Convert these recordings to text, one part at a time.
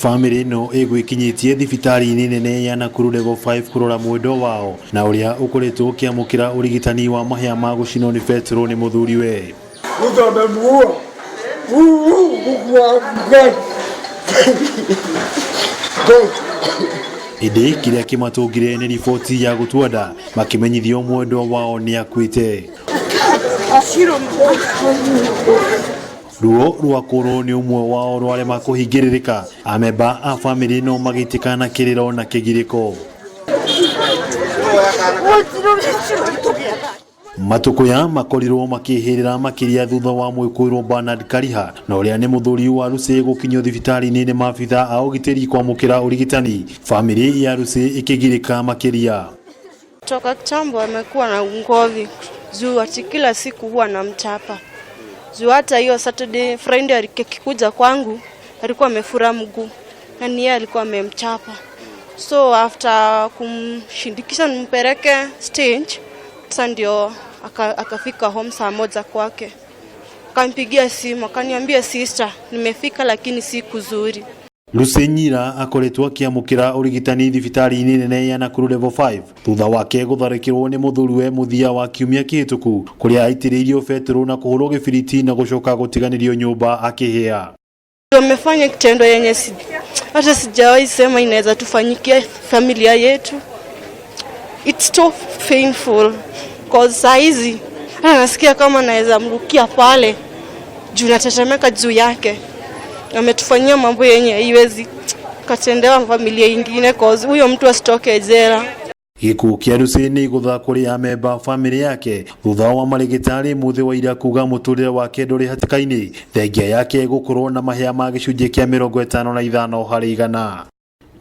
Bamĩrĩ ĩno ĩgwĩkinyĩtie thibitarĩ-inĩ nene ya Nakuru Level 5 kũrora mwendwa wao na ũrĩa ũkoretwo ũkĩamũkĩra ũrigitani wa mahĩa ma gũcinwo nĩ betũrũ nĩ mũthuriwe. Mtu amemuua. Mungu wa God. God. Ĩndĩ kĩrĩa kĩmatũngire nĩ riboti ya gũtua nda makĩmenyithio mwendwa wao nĩ akuĩte. Ruo rwa kũrwo nĩ ũmwe wao rwarema kũhingĩrĩrĩka, amemba a bamĩrĩ ĩno magĩitĩka na kĩrĩro na kĩgirĩko. Matũkũya makorirwo makĩhĩrĩra makĩria thutha wa mwĩkũĩrwo Bernard Kariha na ũrĩa nĩ mũthuri wa Lucy gũkinyio thibitarĩ-inĩ nĩ maabitha a ũgitĩri kwamũkĩra ũrigitani. Bamĩrĩ ya Lucy ĩkĩgirĩka makĩria. Toka kitambo amekuwa na ugomvi juu ati kila siku huwa namchapa juu hata hiyo Saturday, Friday akikuja kwangu alikuwa amefura mguu na ni yeye alikuwa amemchapa. So after kumshindikisha nimpeleke stage, sasa ndio akafika home saa 1 kwake, akampigia simu akaniambia, "Sister, nimefika lakini si kuzuri." Lucy Nyira akoretwo akĩamũkĩra ũrigitani thibitarĩ-inĩ nene ya Nakuru Level 5 thutha wake gũtharĩkĩrwo nĩ mũthuriwe mũthia wa kiumia kĩhĩtũku kũrĩa aitĩrĩirio betũrũ na kũhũrwo gĩbiriti na gũcoka gũtiganĩrio nyũmba akĩhĩa. Wamefanya kitendo yenye hata sijawahi sema inaweza tufanyikia familia yetu. It's so painful cause saa hizi hata nasikia kama naweza mrukia pale juu natetemeka juu yake. Ametufanyia mambo yenye haiwezi katendewa familia ingine, cause huyo mtu asitoke jela. Gĩkuũ kĩa Lucy nĩ igũtha kũrĩ amemba bamĩrĩ yake thutha wa marĩgĩtarĩ mũthĩ wa ira kuga mũtũrĩre wake ndũrĩ hatĩka-inĩ thengia yake gũkorwo na mahĩa ma gĩcunjĩ kĩa 55%.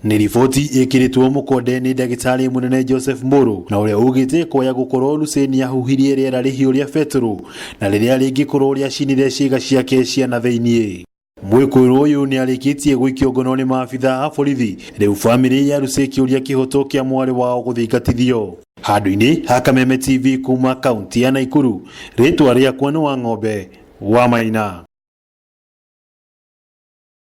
Nĩ riboti ĩkĩrĩtwo mũkonde nĩ ndagĩtarĩ mũnene Joseph Mburu na ũrĩa ugĩte kwaya gũkorwo Lucy nĩahuhirie rĩera rĩhiũ rĩa betũrũ na rĩrĩa rĩngĩkorwo rĩacinire ciĩga ciake cia na thĩiniĩ. Mwĩkũĩrwo ũyũ nĩ arĩkĩtie gũikio ngono nĩ maabitha a borithi. Rĩu bamĩrĩ ya Lucy ĩkĩũria kĩhoto kĩa mwarĩ wao gũthingatithio. Handũ-inĩ ha Kameme TV kuma kaunti ya Nakuru, rĩtwa rĩakwa nĩ Wang'ombe wa Maina.